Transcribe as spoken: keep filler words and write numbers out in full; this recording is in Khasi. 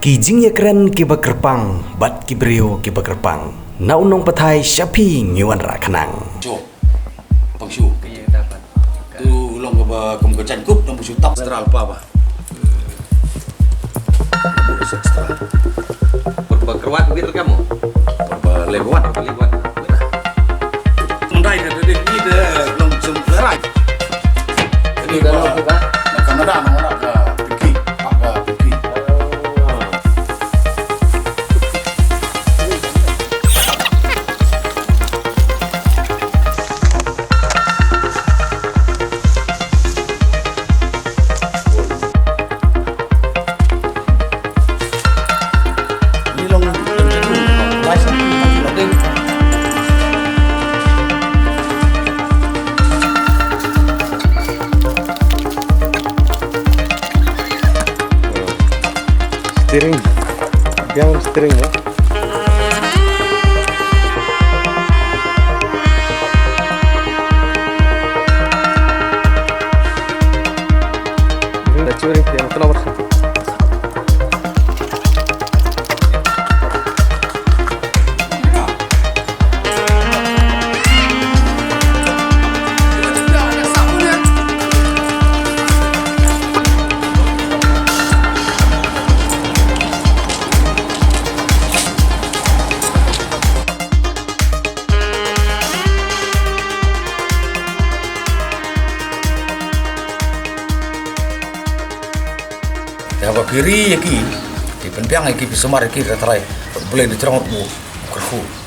Ki jingïakren kiba kyrpang bad ki briew kiba kyrpang. Na u nongpathai sha phi ngi wanrah khnang. Shu. Pang shu. Iya, dapat. Tu long kaba kum ka jan kup nang shu tap stral pa ba. Shu stral. Berba kerwat bit rekam mo? Berba lewat. Berba lewat. Mendai ka dei ni de long sum lerai. Ini dalam ba, kita na Canada, na ka Pinky, ka Pinky. Steering. Yang steering ya. Ini udah curi, yang kenapa sih? Te haba phi ri ïa ki, phi pynbiang ïa ki, phi sumar ïa ki, da trai, Blei da jrong u kyrkhu.